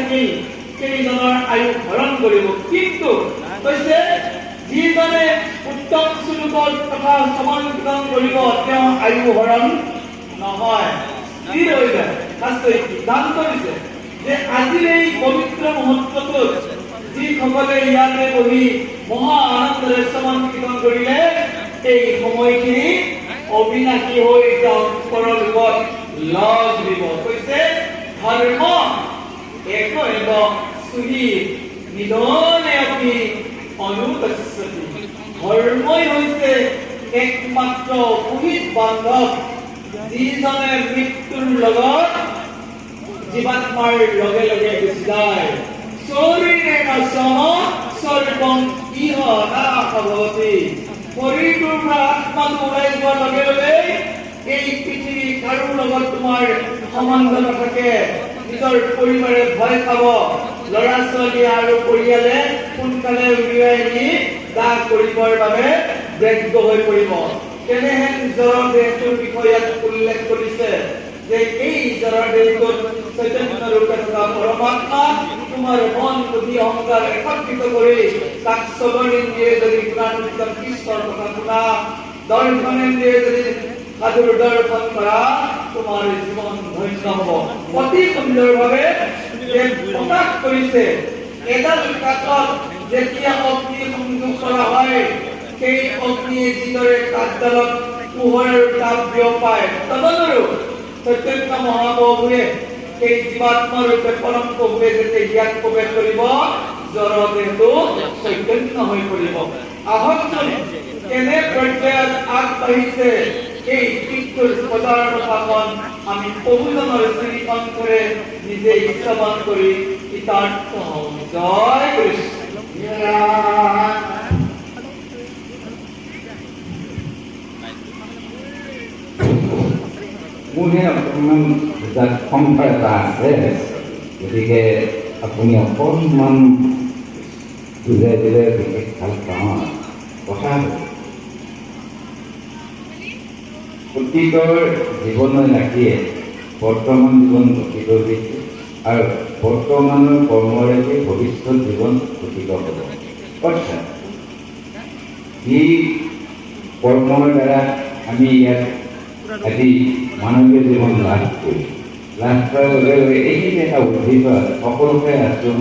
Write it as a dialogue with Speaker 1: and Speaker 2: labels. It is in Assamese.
Speaker 1: থাকিল, সেইজনৰ আয়ু হৰণ কৰিব। কিন্তু কৈছে যিজনে উত্তম শ্লোকৰ কথা শ্ৰৱণ কীৰ্তন কৰিব তেওঁ আয়ু হৰণ নহয়, স্থিৰ হৈ যায়। শাস্ত্ৰই সিদ্ধান্ত দিছে যে আজিৰ এই পবিত্ৰ মুহূৰ্তটোত যিসকলে ইয়াতে বহি মহা আনন্দেৰে শ্ৰৱণ কীৰ্তন কৰিলে, এই সময়খিনি অবিনাশী হৈ তেওঁ পৰলোকত লগ দিব। কৈছে ধৰ্ম এক এক সুহী নিধনে অপি অনুপশ্যতি। ধৰ্মই হৈছে একমাত্ৰ পুহিত বান্ধৱ, যিজনে মৃত্যুৰ লগত জীৱাত্মাৰ লগে লগে গুচি যায়। শৰীৰে সম সৰ্বং ইহ নাশ ভৱতি। শৰীৰটোৰ পৰা আত্মাটো ওলাই যোৱাৰ লগে লগে এই পৃথিৱী কাৰো লগত তোমাৰ সম্বন্ধ নাথাকে। নিজৰ পৰিবাৰে ভয় খাব, ল'ৰা ছোৱালী আৰু পৰিয়ালে সোনকালে উলিয়াই নি দাহ কৰিবৰ বাবে ব্যগ্ৰ হৈ পৰিব। তেনেহেন জড় দেহটোৰ বিষয়ে ইয়াত উল্লেখ কৰিছে যে এই জড় দেহটোত চৈতন্য ৰূপে থকা পৰমাত্মা তোমাৰ মন বুদ্ধি অহংকাৰ একত্ৰিত কৰি তাক শ্ৰৱণেন্দ্ৰিয়ে যদি গুণানুকীৰ্তন কৃষ্ণৰ কথা শুনা, দৰ্শনেন্দ্ৰিয়ে যদি সাধুৰ দৰ্শন কৰা, তোমাৰ জীৱন ধন্য হ'ব। অতি সুন্দৰভাৱে যে প্ৰকাশ কৰিছে, এডাল কাঠত যেতিয়া অগ্নি সংযোগ কৰা হয়, সেই অগ্নিয়ে যিদৰে কাঠডালত পোহৰ আৰু তাপ বিয়পায়, তদনুৰূপ চৈতন্য মহাপ্ৰভুৱে সেই জীৱাত্মা ৰূপে পৰম প্ৰভুৱে যেতিয়া ইয়াত প্ৰৱেশ কৰিব, জড় দেহটো চৈতন্য হৈ পৰিব। আহকচোন কেনে পৰ্যায়ত আগবাঢ়িছে এই কীৰ্তন পদানুশাসন আমি প্ৰভুজনৰ শ্ৰীকণ্ঠৰে নিজে শ্ৰৱণ কৰি কৃতাৰ্থ হওঁ। জয় কৃষ্ণ।
Speaker 2: মোৰহে অকণমান বুজাত সংশয় এটা আছে, গতিকে আপুনি অকণমান বুজাই দিলে বিশেষ ভাল পাওঁ। কথা অতীতৰ জীৱনৰ ৰাখিয়ে বৰ্তমান জীৱন গঠিত হৈছে আৰু বৰ্তমানৰ কৰ্মৰেহে ভৱিষ্যত জীৱন গঠিত হ'ব। অৰ্থাৎ যি কৰ্মৰ দ্বাৰা আমি ইয়াত আজি মানৱীয় জীৱন লাভ কৰি লাভ কৰাৰ লগে লগে এইখিনি এটা উদ্ভিদ সকলোকে আশ্ৰম